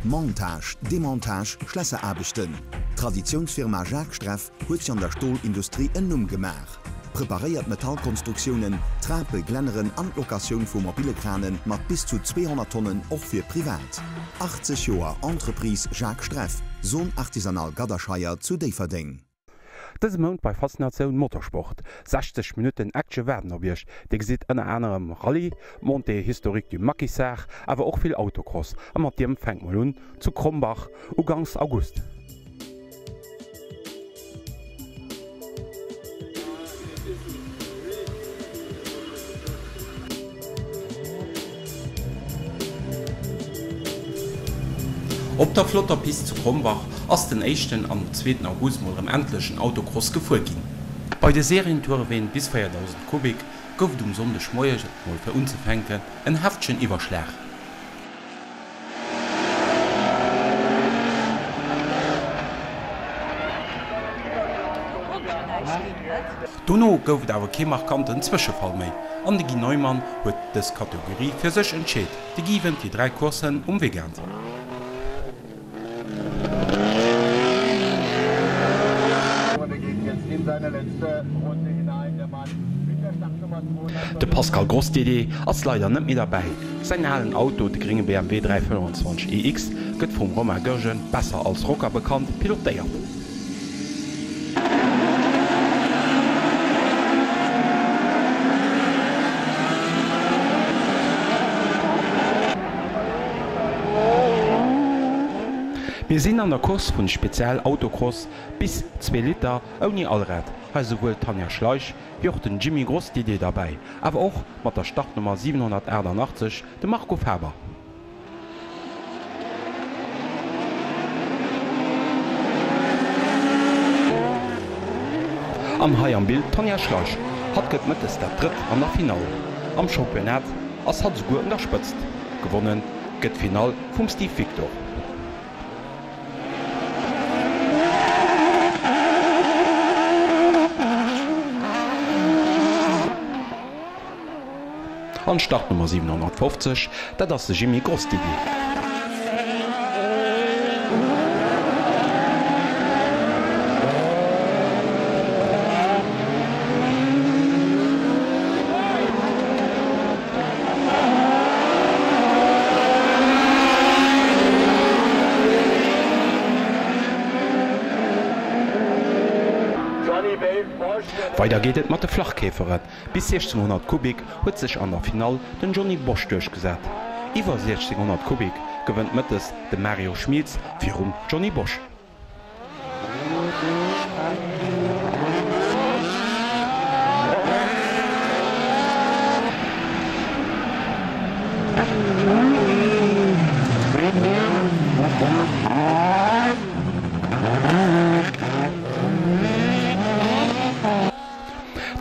Montage, Demontage, Schlesseraarbechten. D'Traditiounsfirma Jacques Streff huet sech an der Stolindustrie en Numm gemaach. Preparéiert Metallkonstruktiounen, Trape, Glänneren an d'Locatioun vu mobile Krane mat bis zu 200 Tonnen och fir privat. 80 Joer Entreprise Jacques Streff, Zone Artisanale Gadderscheier zu Déifferdeng. Dëse Mount bei Faszinatioun Motorsport, 60 Minutten Action waarden op iech. Dir gesitt ënner anerem Rallye, d'Montée historique du Maquisard, awer och vill Autocross. A mat diem fänkt mol un zu Krombach ugangs August. Op der flotter Pist zu Krombach ass den éischten an den zweeten August mol rem endlech en Autocross gefuer ginn. Bei de Serientoureween bis 4000 Kubik gouf et um Sonndeg Moie mol fir unzefänken en heftegen Iwwerschlag. Dono gouf et awer kee markanten Zwëschefall méi an de Guy Neumann huet dës Kategorie fir sech entscheet. De Guy wënnt déi 3 Courssen um Weekend. De Pascal Grosdidier ass leider net méi derbäi. Säin alen Auto, de grénge BMW 325 iX, gëtt vum Romain Goergen, besser als Rocca bekannt, pilotéiert. Mir sinn an der Course vun Spezial Autocross bis 2 Liter ouni Allrad. Hei souwuel d'Tanja Schleich wéi och den Jimmy Grosdidier derbäi, awer och mat der Startnummer 788 de Marco Faber. An hei am Bild d'Tanja Schleich. Hatt gëtt mëttes dat drëtt an der Finall. Am Championnat ass hatt esouguer un der Spëtzt. Gewonnen gëtt d'Finall vum Steve Victor. An Startnummer 750, dat ass de Jimmy Grosdidier. Weider geet et mat de Flachkäferen. Bis 1600 Kubik huet sech an der Finall den Johnny Bosch duerchgesat. Iwwer 1600 Kubik gewënnt mëttes de Mario Schmieds virum Johnny Bosch.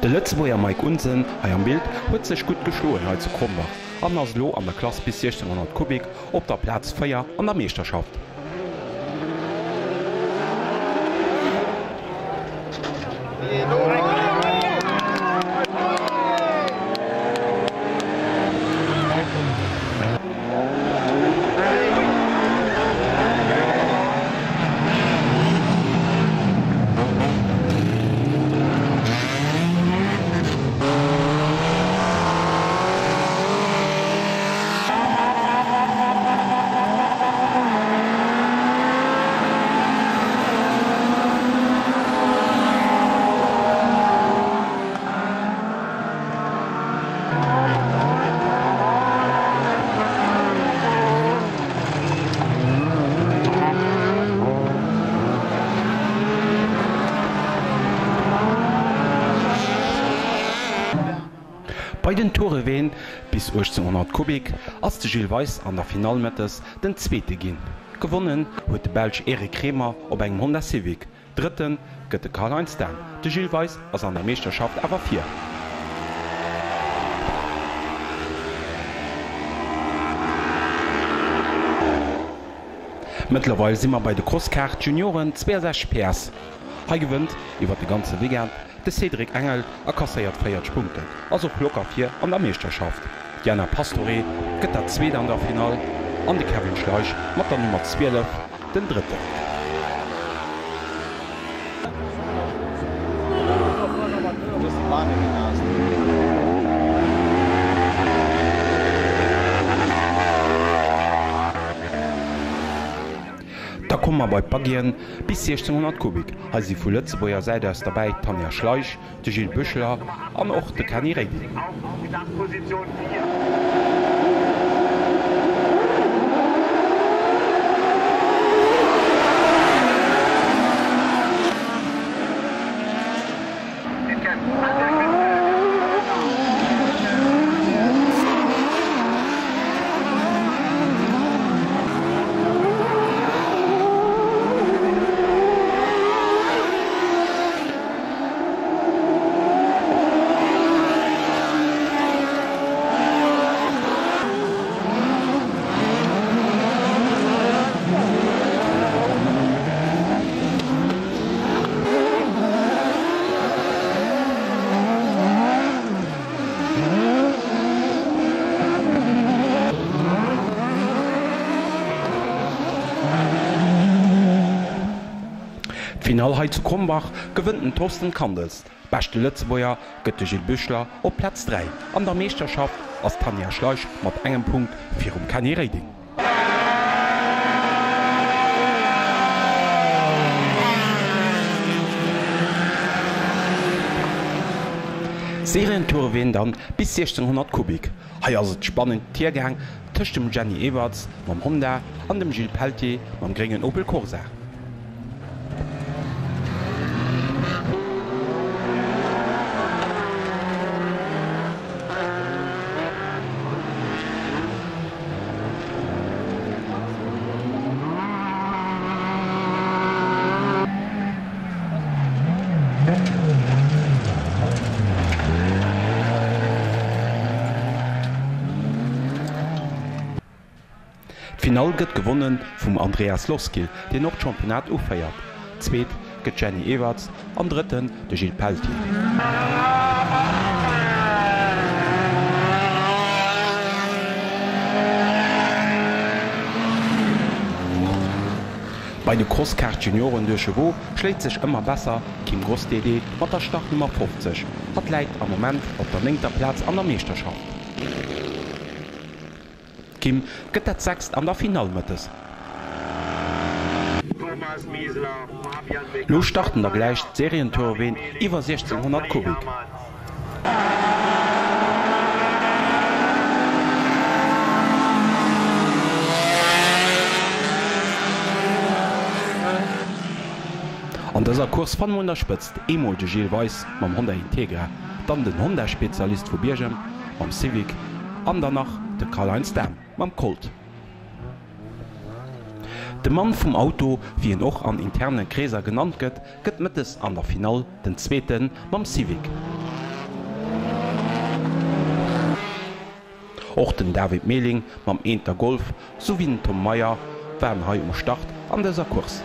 De Lëtzebuerger Mike Unsen, hei am Bild, huet sech gutt geschloen hei zu Krombach an ass elo an der Klass bis 1600 Kubik op der Plaz 4 an der Meeschterschaft. Bei den Toureween bis 1800 Kubik ass de Gilles Weis an der Finall mëttes den Zweete ginn. Gewonnen huet de Belsch Eric Kremer op engem Honda Civic. Drëtte gëtt de Karl-Heinz Dahm. De Gilles Weis ass an der Meeschterschaft awer vir. Mëttlerweil si mer bei de Crosskart Junioren 62 PS. Hei gewënnt iwwer de ganze Weekend de Cédric Engel a kasséiert 40 Punkten, ass och locker vir an der Meeschterschaft. D'Diana Pastore gëtt dat Zweet an der Finall. an de Kevin Schleich mat der Nummer 12 den Drëtten. Da komme mer bei d'Buggyen bis 1600 Kubik. Hei si vu Lëtzebuerger Säit aus derbäi d'Tanja Schleich, de Gilles Büchler an och de Kenny Reding. D'Finall hei zu Krombach gewënnt den Thorsten Kandels. Beschte Lëtzebuerger gëtt de Gilles Büchler op Plaz 3. An der Meeschterschaft ass d'Tanja Schleich mat engem Punkt virum Kenny Reding. Serientourween dann bis 1600 Kubik. Hei ass et spannend hiergaang tëscht dem Jenny Everts mam Honda an dem Gilles Peltier mam gréngen Opel Corsa. D'Finall gëtt gewonne vum Andreas Loskill, deen och d'Championnat uféiert. Zweet gëtt d'Jenny Everts an Drëtten de Gilles Peltier. Bei de Crosskart Junioren Deux Chevaux schléit sech ëmmer besser d'Kim Grosdede mat der Startnummer 50. Hatt läit am Moment op der néngter Plaz an der Meeschterschaft. D'Kim gëtt dat sechst an der Finall mëttes. Lo starten da gläich d'Serientourween iwwer 1600 Kubik. An dëser Course fanne mer un der Spëtzt eemol de Gilles Weis mam Honda Integra, dann den Honda-Spezialist vu Biergem mam Civic an dann nach de Karl-Heinz Dahm mam Colt. De Mann vum Auto, wéi en och an interne Kreeser genannt gëtt, gëtt mëttes an der Finall den Zweete mam Civic. Och den David Mehling mam Eenter Golf souwéi den Tom Meyer waren hei um Start an dëser Course.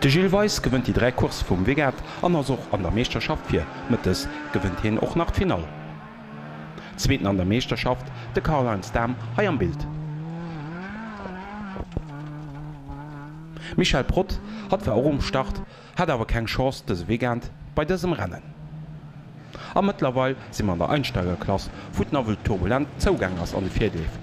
De Gilles Weis gewënnt déi 3 Coursse vum Weekend an ass och an der Meeschterschaft vir. Mëttes gewënnt hien och nach d'Finall. Zweeten an der Meeschterschaft de Karl-Heinz Dahm hei am Bild. Michel Prott, hatt war och um Start, hat awer keng Chance dëse Weekend bei dësem Rennen. A mëttlerweil si mer an der Einsteigerklass, wou et nawell turbulent zougaang ass an de Virleef.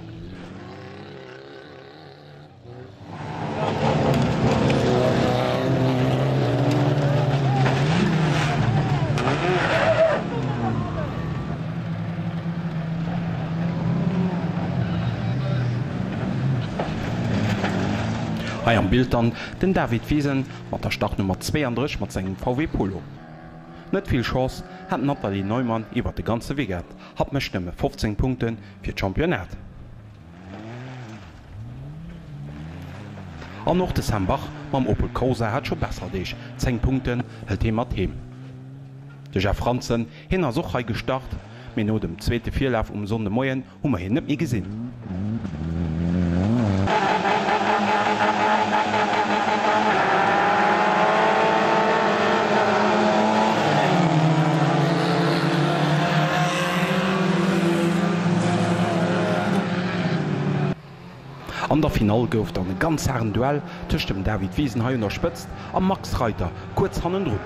Hei am Bild dann den David Wiesen mat der Startnummer 32 mat sengem VW Polo. Net vill Chance hat d'Nathalie Neumann iwwert de ganze Weekend, hatt mécht nëmme 15 Punkte fir d'Championnat. An och de Sam Bach mam Opel Corsa hat scho besser Deeg, 10 Punkten hëlt hee mat heem. De Jeff Frantzen, hien ass och hei gestart, Mee no dem zweete Virlaf um Sonndemoien hu mer hien net méi gesinn. An der Finall gouf dann e ganz haarden Duell tëscht dem David Wiesen hei un der Spëtzt am Max Reiter kuerz hannendrun.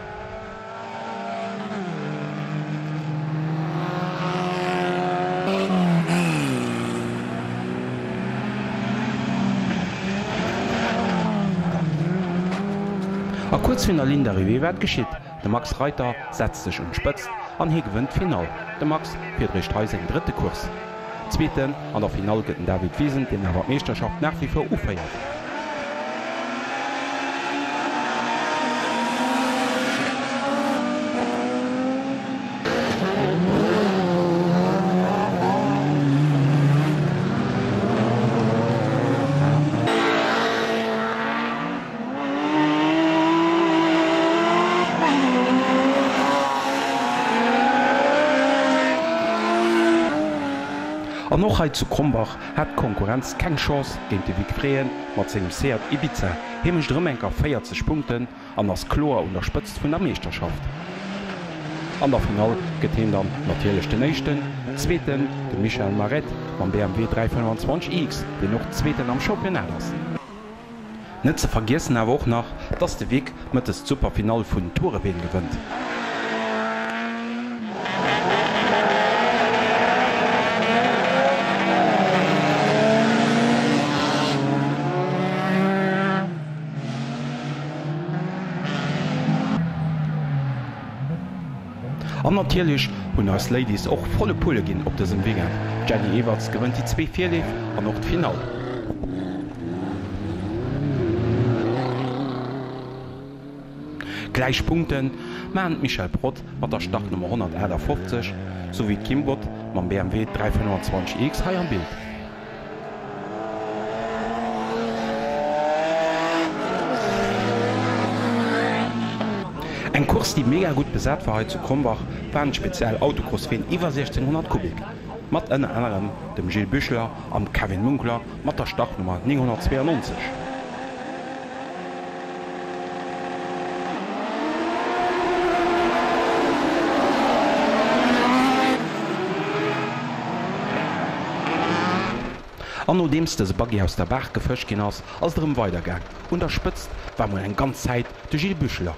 A kuerz virun der Ligne d'arrivée war et geschitt, de Max Reiter setzt sech un d'Spëtzt an hie gewënnt d'Finall. De Max fiert eréischt hei seng drëtte Course. Zweeten an der Finall gëtt den David Wiesen, deen awer d'Meeschterschaft nach wie vor uféiert. An och hei zu Krombach hat d'Konkurrenz keng Chance géint de Vic Vrehen mat sengem Seat Ibiza. Hie mécht erëm enker 40 Punkten an ass kloer un der Spëtzt vun der Meeschterschaft. An der Finall gëtt hien dann natierlech den Éischten, Zweeten de Michel Maret mam BMW 325 iX, deen och Zweeten am Championnat ass. Net ze vergiessen awer och nach, dass de Vic mëttes d'Superfinall vun Toureween gewënnt. An natierlech hunn eis Ladies och volle Pulle ginn op dësem Weekend. D'Jenny Everts gewënnt déi zwee Virleef an och d'Finall. Gläich Punkte maachen d'Michèle Prott mat der Startnummer 158 souwéi d'Kim Bott mam BMW 325 iX hei am Bild. Eng Course déi mega gutt besat war hei zu Krombach waren d'speziell Autocrossween iwwer 1600 Kubik mat ënner anerem dem Gilles Büchler am Kevin Munkler mat der Startnummer 992. An nodeems dëse Buggy aus der Baach gefëscht ginn ass, ass et erëm weider gaang. Un der Spëtzt war mol eng ganz Zäit de Gilles Büchler.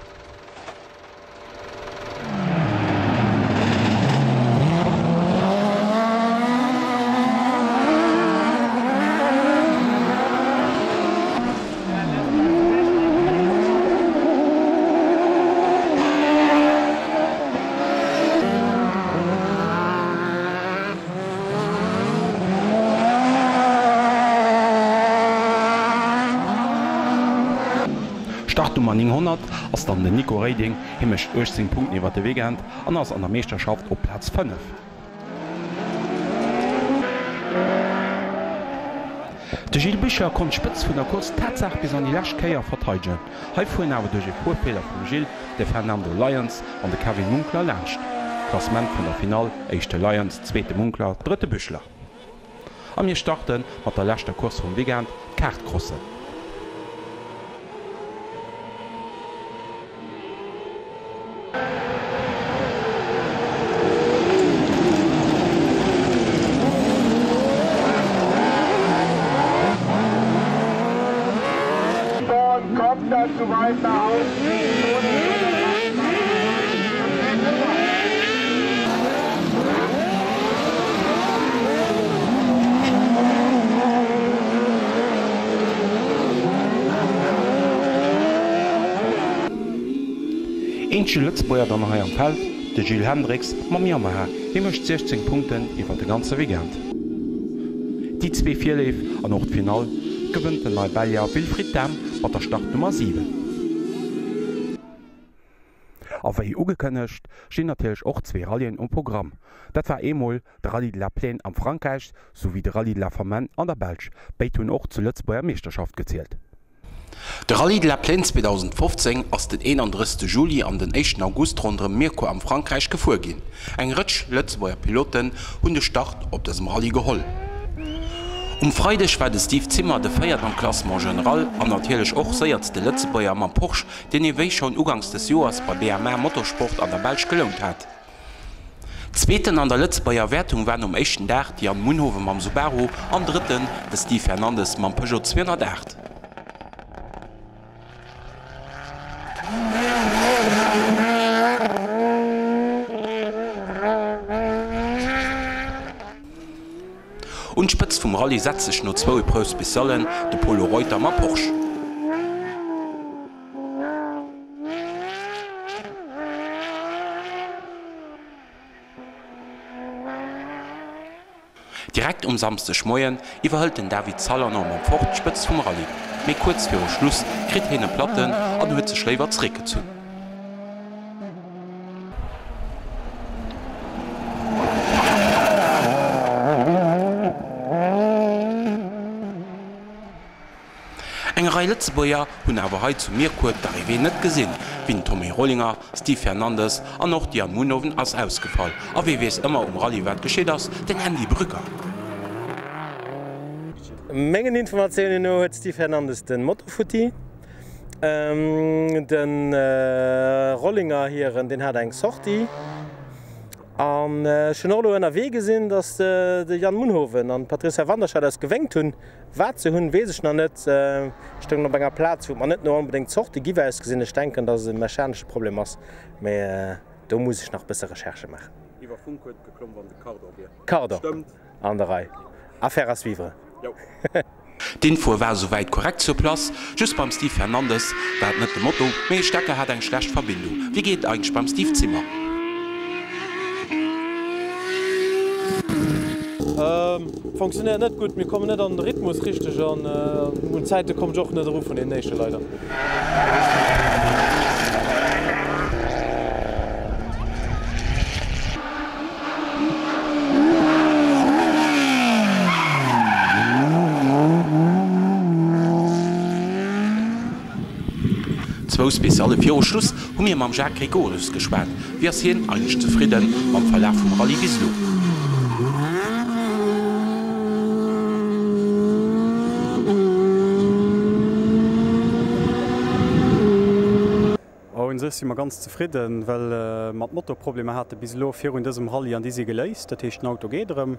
Startnummer 900 ass dann den Nico Reding. Hie mécht 18 Punkten iwwer de Weekend an ass an der Meeschterschaft op Plaz 5. De Gilles Bücher konnt d'Spëtzt vun der Course Tatsaach bis an déi lescht Kéier verteidegen. Hei fueren awer duerch e puer Feeler vum Gilles de Fernando Lyons an de Kevin Munkler laanscht. Klassement vun der Finall, éischte Lyons, zweete Munkler, drëtte Büchler. A mir starte mat der leschter Course vum Weekend, d'Kartcrossen. Eenzege Lëtzebuerger dann hei am Feld, de Gilles Hendricks mam Yamaha, hie mécht 16 Punkten iwwer de ganze Weekend. Déi zwee Virleef an och d'Finall gewënnt den Nei-Bellier Wilfried Dahm mat der Startnummer 7. A wéi ugekënnegt stinn natierlech och zwee Rallyen um Programm. Dat war eemol de Rallye de la Plaine am Frankräich, souwéi de Rallye de la Famenne an der Belsch. Béid hunn och zur Lëtzebuerger Meeschterschaft gezielt. De Rallye de la Plaine 2015 ass den 31 Juli an den éischten August ronderëm Mirecourt am Frankräich gefuer ginn. Eng Rëtsch Lëtzebuerger Piloten hunn de Start op dësem Rallye geholl. Um Freideg war de Steve Zimmer de Véierten am Classement General an natierlech och séiertste Lëtzebuerger mam Porsche, deen ee wéi schonn uganks des Joers bei BMA Motorsport an der Belsch gelount hat. Zweeten an der Lëtzebuerger Wäertung war nom éischten Dag de Yann Munhowen mam Subaru an Drëtten de Steve Fernandes mam Peugeot 208. Un d'Spëtzt vum Rallye setzt sech no zwou Epreuves spéciallen de Polo Reuter mam Porsche. Direkt um Samsdegmoien iwwerhëlt den David Salerno mam Ford d'Spëtzt vum Rallye, mee kuerz viru Schluss kritt hien e Platten an huet sech léiwer zeréckgezunn. Eng Rei Lëtzebuerger hunn awer hei zu Mirecourt d'Arrivée net gesinn, wéi den Tommy Rollinger, Steve Fernandes an och d'Diane Munhowen ass ausgefall. A wee weess ëmmer um Rallye wat geschitt ass, den Andy Brücker. Mengen Informatiounen no huet Steve Fernandes den Motor futti. Den Rollinger hiren deen hat eng Sortie. An ech hunn och elo ënnerwee gesinn, datt de Yann Munhowen an d'Patricia Wanderscheid eis gewénkt hunn. Wat se hunn, weess ech nach net. Ech stoungen op enger Plaz, wou et mer net no onbedéngt Zorte giff ausgesinn. Ech denken, datt et e mechanesche Problem ass, mee do muss ech nach e bësse Recherchë maachen. Iwwer Funk huet geklomm, wann de Cardon wier. Cardon an der Rei. Affaire à suivre. D'Infoe war esouwäit korrekt sur place, just beim Steve Fernandes war et net de Moto, mee e Stecker hat eng schlecht Verbindung. Wéi geet et eigentlech beim Steve Zimmer? Fonctionnéiert net gutt, mir kommen net an de Rhythmus richteg an un d'Zäite kommen ech och net eru vun deenen éischte leider. Zwou Specialle viru Schluss hu mir mam Jacques Gregorius geschwat. Wéi ass hien eigentlech zefridde mam Verlaf vum Rallye bis elo? Oh, un sech si mer ganz zefridden, well mer d'Motorproblemer hate bis elo virun dësem Rallye an déi si geléist. Dat heescht, den Auto geet erëm.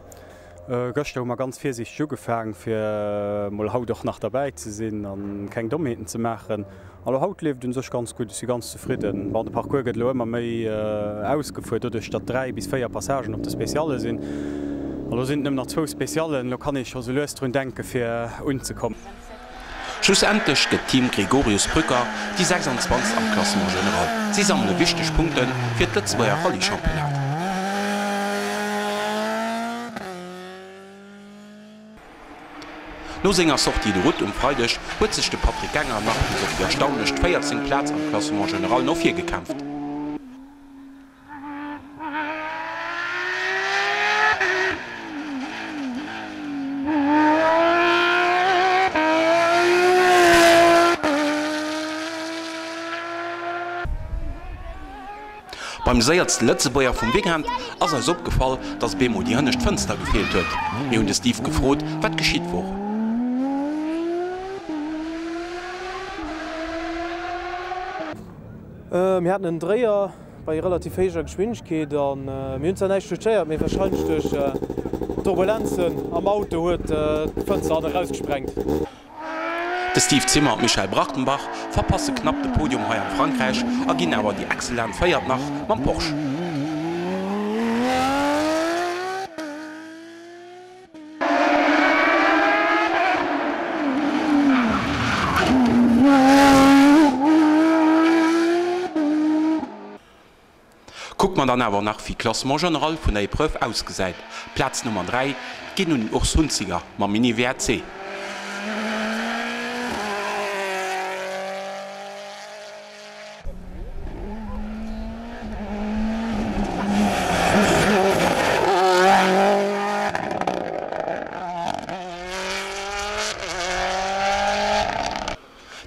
Gëschter hu mer ganz virsiichteg ugefaang, fir mol haut och nach derbäi ze sinn a keng Dommheeten ze maachen. A lo haut leeft un sech ganz gutt, ech si ganz zefridden. Bon, de Parcours gëtt elo ëmmer méi ausgefuer, doduerch datt 3 bis 4 Passagen op de Specialle sinn. A lo sinn et nëmmen nach zwou Speciallen, elo kann ee scho sou lues drun denke fir unzekommen. Schlussendlech gëtt d'Team Gregorius Brücker déi 26. am Classement général. Si sammele wichteg Punkte fir d'Lëtzebuerger Rallye-Championnat. No senger Sortie de route um Freideg huet sech de Patrick Genger nach bis op déi erstaunlech 14. Plaz am Classement général no vir gekämpft. Beim séierste Lëtzebuerger vum Weekend ass eis opgefall, dass bemol déi hënnescht Fënster gefeelt huet. Mir hunn de Steve gefrot, wat geschitt wor. Mir haten en Dréier bei relativ héijer Geschwindegkeet a mir hunn zwar näischt touchéiert, mee warscheinlech duerch d'Turbulenzen am Auto huet d'Fënster hannen erausgesprengt. De Steve Zimmer an d'Michèle Brachtenbach verpasse knapp de Podium hei am Frankräich a ginn awer déi excellent Véiert nach mam Porsche. Kuckt mer dann awer nach wéi Classement general vun der Epreuve ausgesäit. Plaz Nummer 3 geet un den Urs Hunziger mam Mini WRC.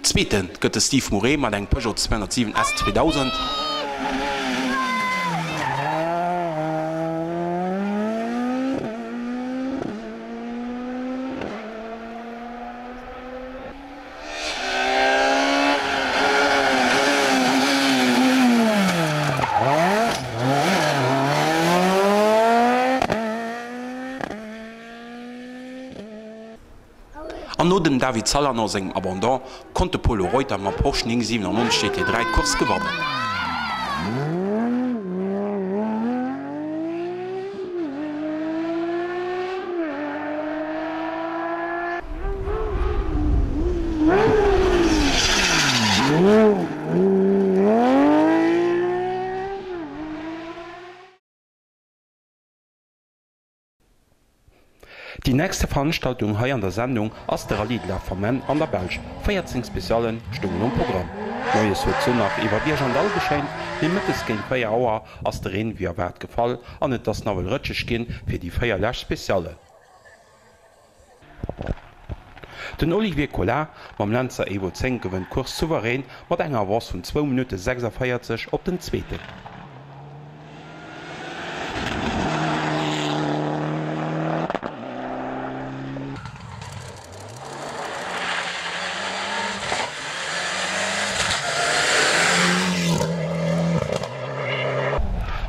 Zweete gëtt de Steve Mouret mat engem Peugeot 207 S 2000. An no dem David Salerno sengem Abandon konnt de Polo Reuter mam Porsche 997 GT3 d'Course gewannen. Déi nächste Veranstaltung hei an der Sendung ass de Rallye de la Famenne an der Belsch. 14 Speciallen stoungen um Programm. Moies huet d'Sonn nach iwwer Bierg an Dall geschéint, mee mëttes géint 4 Auer ass de Reen wéi erwaart gefall an et ass nawell rëtscheg ginn fir déi 4 lescht Speciallen. Den Olivier Collin mam Lancer Evo 10 gewënnt d'Course souverän mat enger Avance vun zwou Minutte 46 op den Zweeten.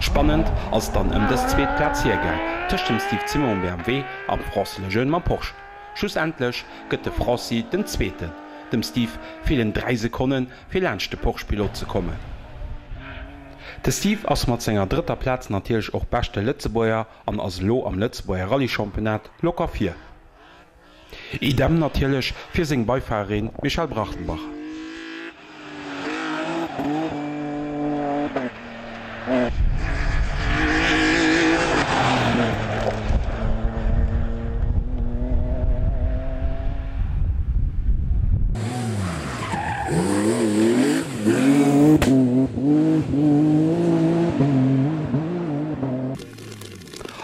Spannend ass et dann ëm dës zweet Plaz hiergaang tëscht dem Steve Zimmer um BMW am Francis Lejeune mam Porsche. Schlussendlech gëtt de Francis den Zweeten. Dem Steve feelen 3 Sekonnen, fir laanscht de Porsche-Pilot ze kommen. De Steve ass mat senger drëtter Plaz natierlech och beschte Lëtzebuerger an ass elo am Lëtzebuerger Rallye-Championnat locker vir. Idem natierlech fir seng Beifarerin Michèle Brachtenbach.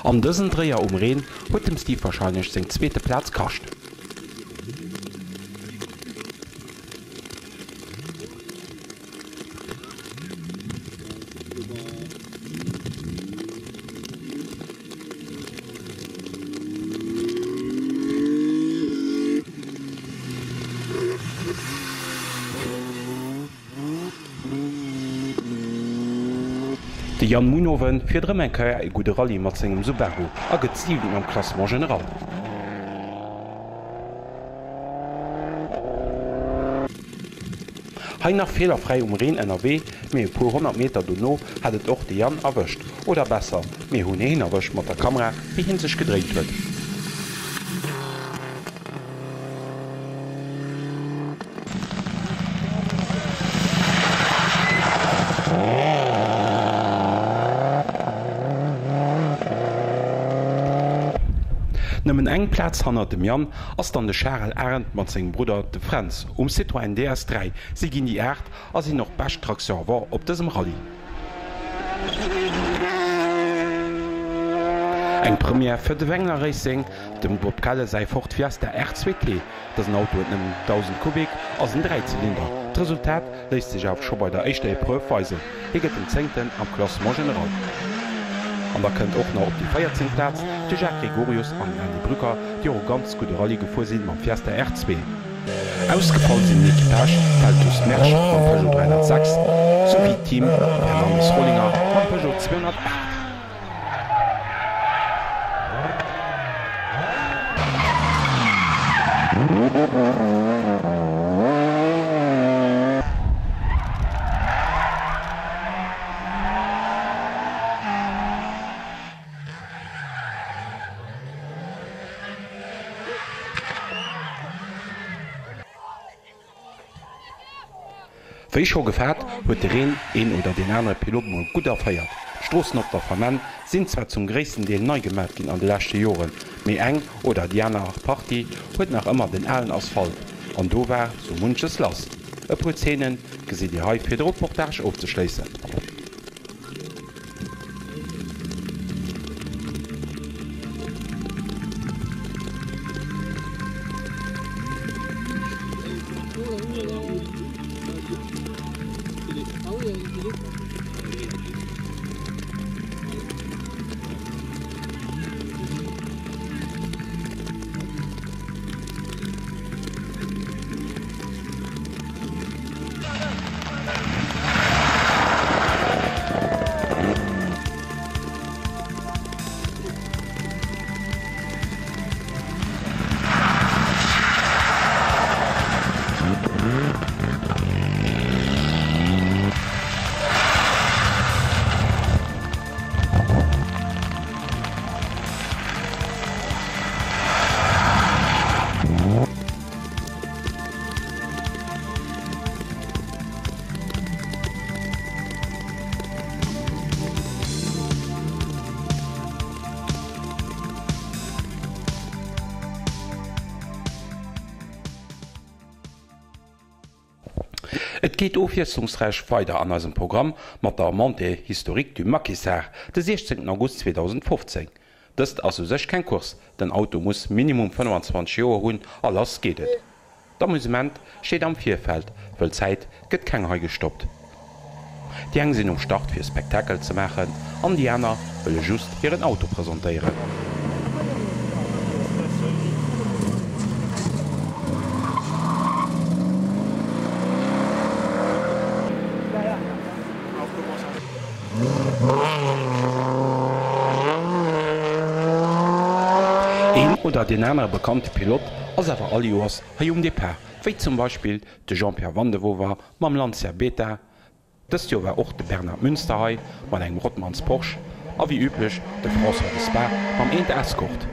An dësen Dréier um Reen huet dem Steve warscheinlech seng zweete Plaz kascht. De Yann Munhowen fiert erëm eng Kéier e gudde Rallye mat sengem Subaru a gëtt Siwenten am Classement General. Hei nach feelerfräi um Reen ënnerwee, mee e puer 100 Meter dono hat et och de Yann erwëscht. Oder besser, mir hunn heen erwëscht mat der Kamera, wéi hien sech gedréint huet. Nëmmen eng Plaz hannert dem Yann ass dann de Charel Arendt mat sengem Brudder de Fränz um Citroën DS 3. Si ginn déi 8 a sinn och bescht Traction avant op dësem Rallye. Eng Première fir de Wengler Racing, dem Bob Kelle säi Ford Fiesta R2T. Dësen Auto huet nëmmen 1.000 Kubik, ass en Dräizylinder. D'Resultat léisst sech awer scho bei der éischter Epreuve weisen, hie gëtt den Zéngten am Classement général. An da kënnt och nach op déi 14. Plaz de Jacques Gregorius an den Andy Brücker, déi och e ganz gudde Rallye gefuer sinn mam Fiesta R2. Ausgefall sinn den Equipage Feltus Mersch mam Peugeot 306 souwéi d'Team Fernandes-Rollinger mam Peugeot 208. Wéi scho gefaart, huet de Reen een oder deen anere Pilot mol gutt erféiert. D'Stroossen op der Famenne sinn zwar zum gréissten Deel nei gemat ginn an de leschte Joren, mee eng oder déi aner Partie huet nach ëmmer den alen Asphalt an do war sou munches lass. E puer Zeenen gesitt Dir hei fir de Reportage ofzeschléissen. Et geet ofwiesslungsräich weider an eisem Programm mat der Montée historique du Maquisard de 16 August 2015. Dëst ass u sech keng Course, den Auto muss minimum 25 Joer hunn a lass geet et. D'Amusement steet am Virfeld, wëll Zäit gëtt keng hei gestoppt. Déi eng sinn um Start fir Spektakel ze maachen an déi aner wëlle just hiren Auto presentéieren. Een oder deen anere bekannte Pilot ass awer all Joers hei um Depart, wéi zum Beispill de Jean-Pierre Vandevover mam Lancia Beta. Dëst Joer war och de Bernard Münster hei mat engem Rothmans Porsche a wéi üblech de François de Spa mam Eent Escort.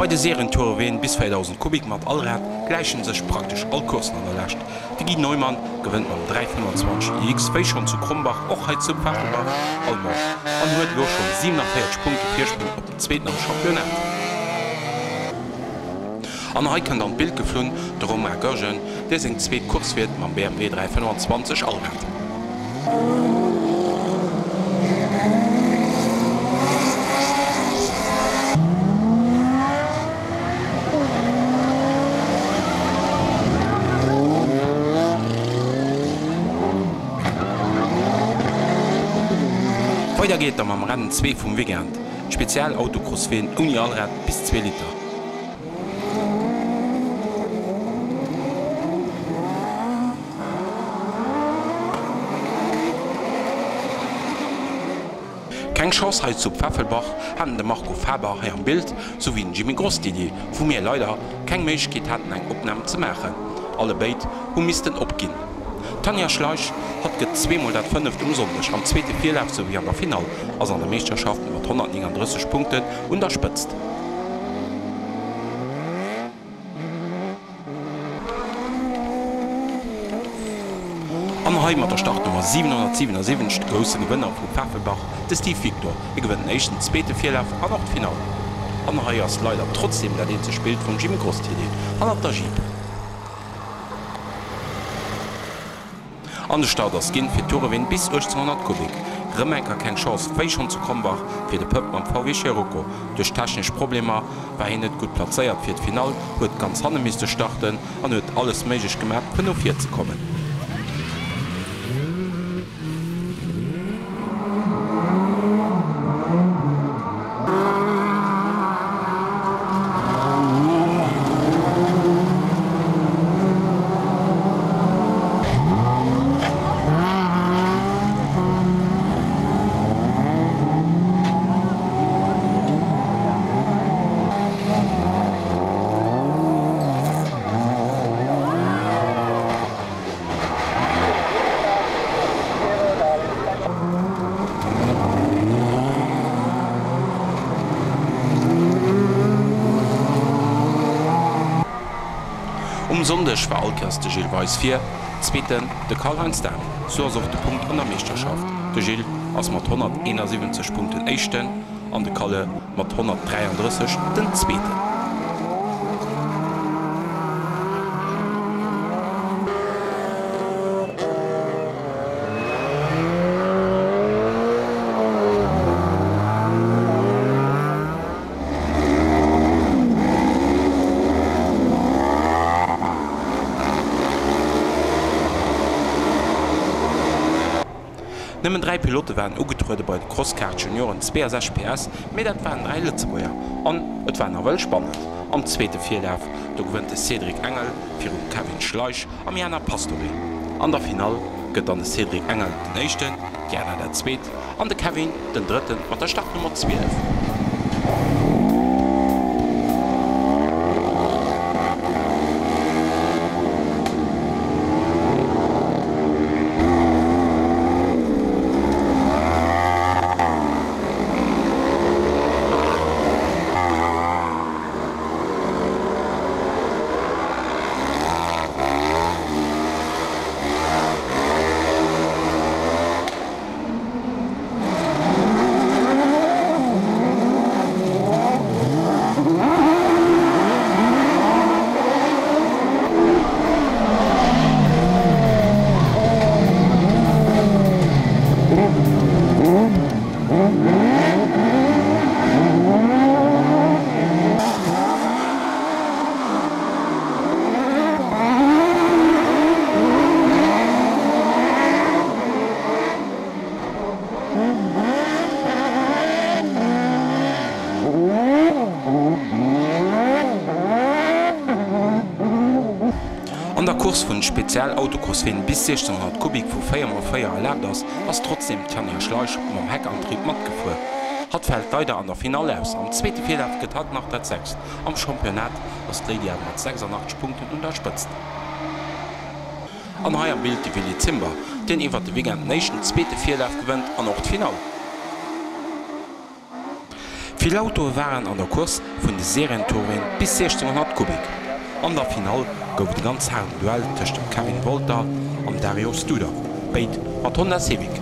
Bei de Serientoureween bis 4000 Kubik mat Allrad gläichen sech praktesch all Courssen an der Lescht. De Guy Neumann gewënnt mam 325 iX, wéi schonn zu Krombach, och hei zu Pfaffelbach all Manche an huet elo schonn 47 Punkte Virsprong op den Zweeten am Championnat. An hei kënnt an d'Bild geflunn de Romain Goergen, dee seng zweet Course fiert mam BMW 325 Allrad. Weider geet da mam Rennen 2 vum Weekend, d'Spezial-Autocross-Ween ouni Allrad bis 2 Liter. Keng Chance hei zu Pfeffelbach haten de Marco Faber, hei am Bild, souwéi den Jimmy Grosdidier, wou mir leider keng Méiglechkeet haten eng Opnahm ze maachen. Alle béid hu missten opginn. D'Tanja Schleich, hatt gëtt zweemol dat fënneft um Sonndeg am zweete Virlaf souwéi an der Finall, ass an der Meeschterschaft mat 139 Punkten un der Spëtzt. An hei mat der Startnummer 777 de grousse Gewënner vu Paffelbach, de Steve Victor. Hie gewënnt den éischten, zweete Virlaf an och d'Finall. An hei ass leider trotzdem dat eenzegt Bild vum Jimmy Grosdidier hannert der Jeep. An de Start ass ginn fir d'Toureween bis 1800 Kubik. Rëm enker keng Chance, wéi schonn zu Krombach, fir de Pëpp mam VW Scirocco. Duerch technesch Problemer war hien net gutt plazéiert fir d'Finall, huet ganz hanne misste starten an huet alles méiglech gemaach fir no vir ze kommen. Um Sonndeg war all Kéiers de Gilles Weis vir, Zweeten de Karl-Heinz Dahm. Sou ass och de Punkt an der Meeschterschaft. De Gilles ass mat 171 Punkten Éischten. An de Kalle mat 133 den Zweeten. Nëmmen 3 Pilote waren ugetruede bei de Crosskart Junioren 62 PS, mee dat waren 3 Lëtzebuerger an et war nawell spannend. Am zweete Virlaf do gewënnt de Cédric Engel virum Kevin Schleich am Jana Pastore. An der Finall gëtt dann de Cédric Engel den éischten, d'Jana dat zweet An de Kevin den drëtten mat der Startnummer 12. An der Course vun Spezial-Autocrossween bis 1600 Kubik, wou 4 mol 4 erlaabt ass, ass trotzdeem d'Tanja Schleich mam Heckantrieb matgefuer. Hatt fält leider an der Finall aus. Am zweete Virlaf gëtt hatt nach dat sechst. Am Championnat ass d'Lady awer mat 86 Punkten un der Spëtzt. An hei am Bild de Willy Zimber, deen iwwert de Weekend den éischten, zweete Virlaf gewënnt an och d'Finall. Vill Autoe waren an der Course vun de Serientourween bis 1600 Kubik. An der Finall gouf et e ganz haarden Duell tëscht dem Kevin Wolter am Dario Studer, béid mat Honda Civic.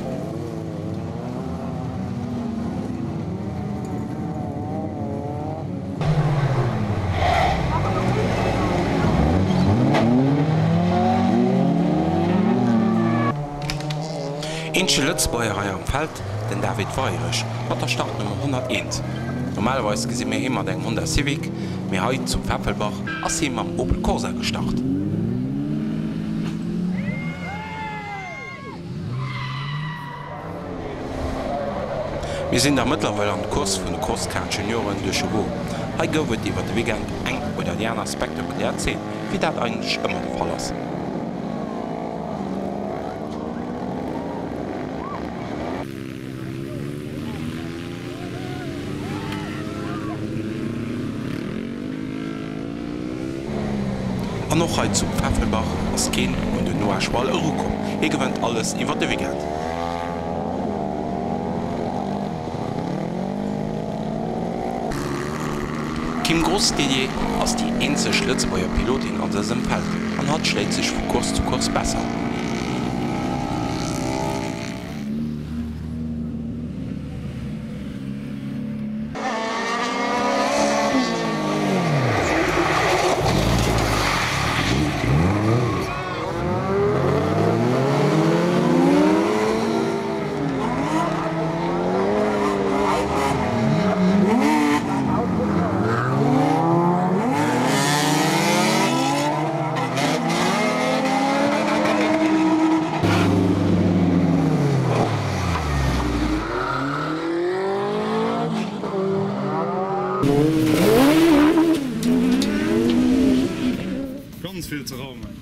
Eenzege Lëtzebuerger hei am Feld, den David Weirich mat der Startnummer 101. Normalerweis gesi mir hie mat engem Honda Civic, mee hei zu Pfeffelbach ass hie mam Opel Corsa gestart. Mir sinn da mëttlerweil an d'Course vun de Crosskart Junioren duerch Evo. Hei gouf et iwwer de Weekend eng oder déi aner spektakulär Zeen, wéi dat eigentlech ëmmer de Fall ass. An och hei zu Pfeffelbach ass keen un den Noah Schwall erukomm. Hie gewënnt alles iwwer de Weekend. D'Kim Grosdidier ass déi eenzeg Lëtzebuerger Pilotin an dësem Feld an hatt schléit sech vu Course zu Course besser. Ganz vill ze raumen.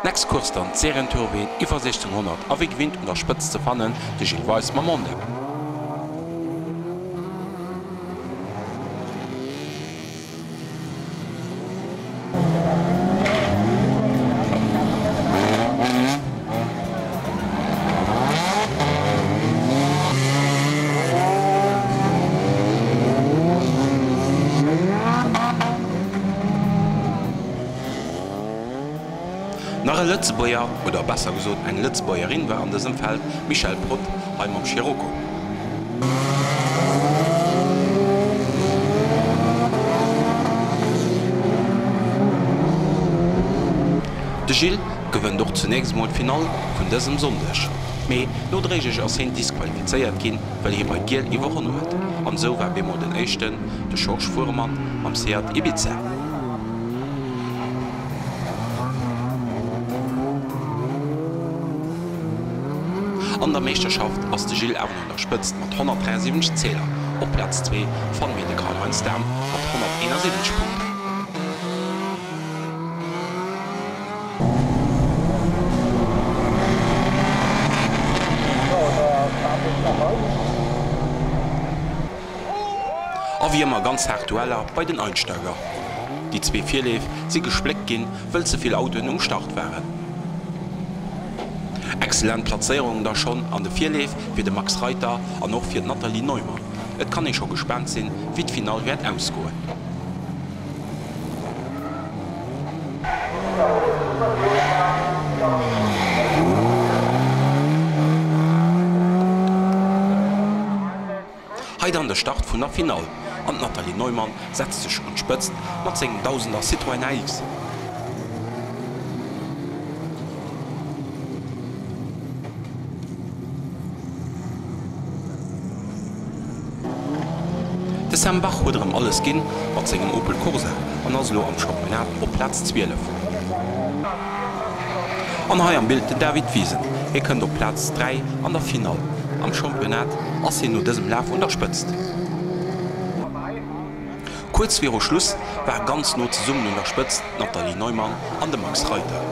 Next Course dann d'Serientourween iwwer 1600 a wéi gewinnt un der Spëtzt ze fannen de Gilles Weis mam Honda. Nach e Lëtzebuerger, oder besser gesot eng Lëtzebuergerin war an dësem Feld, d'Michèle Prott, hei mam Scirocco. De Gilles gewënnt och zunächst mol d'Finall vun dësem Sonndeg, mee nodréiglech ass hien disqualifizéiert ginn, well hie bei Giel iwwerronn huet. An esou war bemol den éischten de Schorsch Fuhrmann mam Seat Ibiza. An der Meeschterschaft ass de Gilles awer un der Spëtzt mat 173 Zähler. Op Plaz 2 fanne mir de Karl-Heinz Dahm mat 171 Punkten. A wéi ëmmer ganz haart Dueller bei den Einsteiger. Déi zwee Virleef si gespléckt ginn, wëll ze vill Autoen um Start waren. Excellent Plazéierungen da schonn an de Virleef fir de Max Reiter an och fir d'Nathalie Neumann. Et kann ee scho gespaant sinn, wéi d'Finall wäert ausgoen. Hei dann de Start vun der Finall an d'Nathalie Neumann setzt sech un d'Spëtzt mat sengem Dausender Citroën AX. De Sam Bach huet erëm alles ginn mat sengem Opel Corsa an ass elo am Championnat op Plaz 12. An hei am Bild den David Wiesen, hie kënnt op Plaz 3 an der Finall. Am Championnat ass hien no dësem Laf un der Spëtzt. Kuerz viru Schluss ware ganz no zesummen un der Spëtzt d'Nathalie Neumann an de Max Reiter.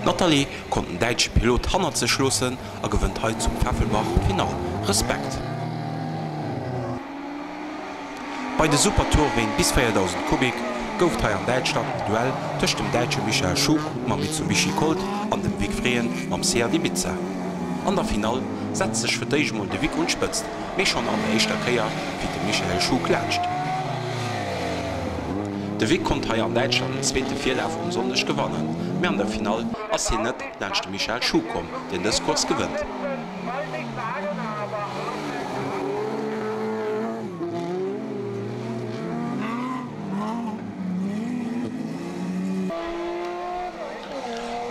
D'Nathalie konnt den däitsche Pilot hannert sech loossen a gewënnt hei zu Pfeffelbach d'Finall. Respekt! Bei de Super Tourween bis 4000 Kubik gouf et hei an Däitschland en Duell tëscht dem Däitsche Michael Schug mam Mitsubishi Colt an dem Vic Vreen mam Seat Ibiza. An der Finall setzt sech fir d'éischt mol de Vic un d'Spëtzt, mee schonn an der éischter Kéier fiert de Michael Schug laanscht. De Vic konnt hei an Däitschland den zweete Virlaf um Sonndeg gewannen, mee an der Finall ass hien net laanscht de Michael Schug komm, deen dës Course gewënnt.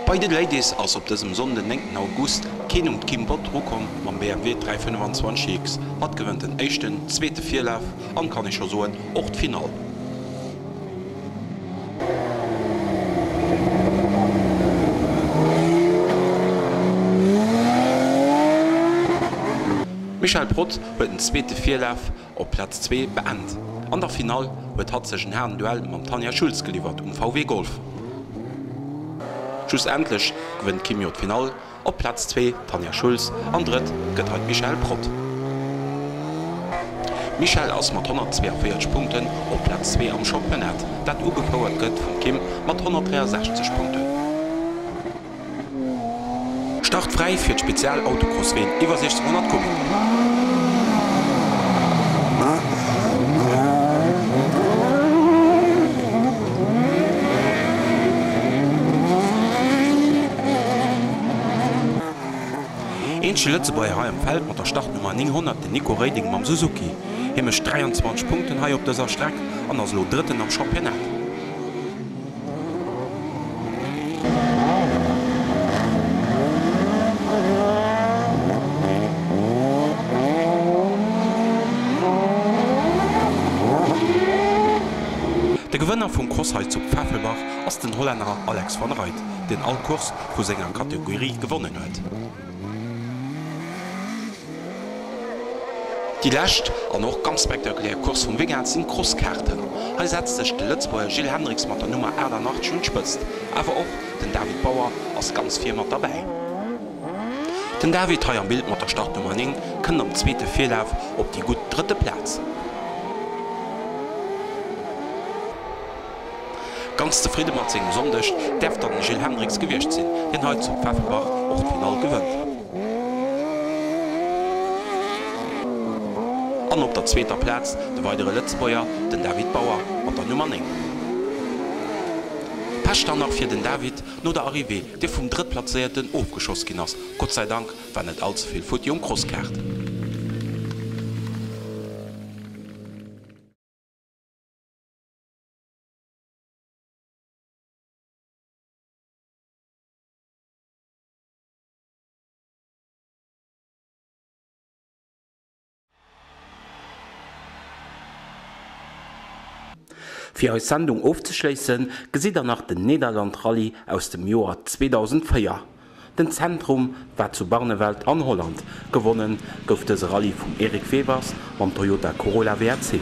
Bei de Ladies ass op dësem Sonnden 9 August keen un d'Kim Bott rukomm mam BMW 325 X. Hatt gewënnt den éischten, zweete Virlaf an, kann ee scho soen, och d'Finall. D'Michèle Prott huet den zweete Virlaf op Plaz 2 beend. An der Finall huet hatt sech en haarden Duell mam Tanja Schultz geliwwert um VW Golf. Schlussendlech gewënnt d'Kim Jo d'Finall. Op Plaz 2 d'Tanja Schultz an drëtt gëtt hei d'Michèle Prott. D'Michèle ass mat 142 Punkten op Plaz 2 am Championnat, dat ugefouert gëtt vum Kim mat 163 Punkten. Start fräi fir d'Spezial-Autocross-Ween iwwer 1600 Kubik. Eenzege Lëtzebuerger hei am Feld mat der Startnummer 900, den Nico Reding mam Suzuki. Hie mécht 23 Punkten hei op dëser Streck an ass elo Drëtten am Championnat. De Gewënner vum Cross hei zu Pfeffelbach ass den Hollänner Alex van Ruyt, deen all Course vu senger Kategorie gewonnen huet. Déi lescht an och ganz spektakulär Course vum Weekend sinn d'Crosskarten. Hei setzt sech de Lëtzebuerger Gilles Hendricks mat der Nummer 88 un d'Spëtzt. Awer och den David Bauer ass ganz vir mat derbäi. Den David, hei am Bild mat der Startnummer 9, kënnt am zweete Virlaf op déi gutt drëtte Plaz. Ganz zefridde mat sengem Sonndeg däerf dann de Gilles Hendricks gewiescht sinn, deen hei zu Pfäffelbach och d'Finall gewënnt. An op der zweeter Plaz de weidere Lëtzebuerger, den David Bauer mat der Nummer 9. Pech dann nach fir den David no der Arrivée, dee vum Drëttplazéierten ofgeschoss ginn ass. Gott sei Dank war net all ze vill futti um Crosskaart. Fir eis Sendung ofzeschléissen, gesitt der nach den Nederland Rallye aus dem Joer 2004. Den Zentrum war zu Barneveld an Holland. Gewonnen gouf dëse Rallye vum Erik Wevers mam Toyota Corolla WRC.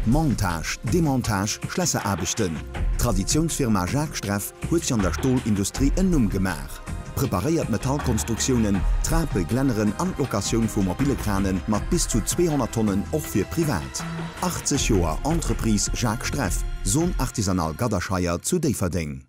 Montage, Demontage, Schlässeraarbechten, D'Traditiounsfirma Jacques Streff huet sech an der Stolindustrie en Numm gemaach. Preparéiert Metallkonstruktiounen, Trape, Glänneren an d'Locatioun vu mobile Krane mat bis zu 200 Tonnen och fir privat. 80 Joer Entreprise Jacques Streff, Zone Artisanale Gadderscheier zu Déifferdeng.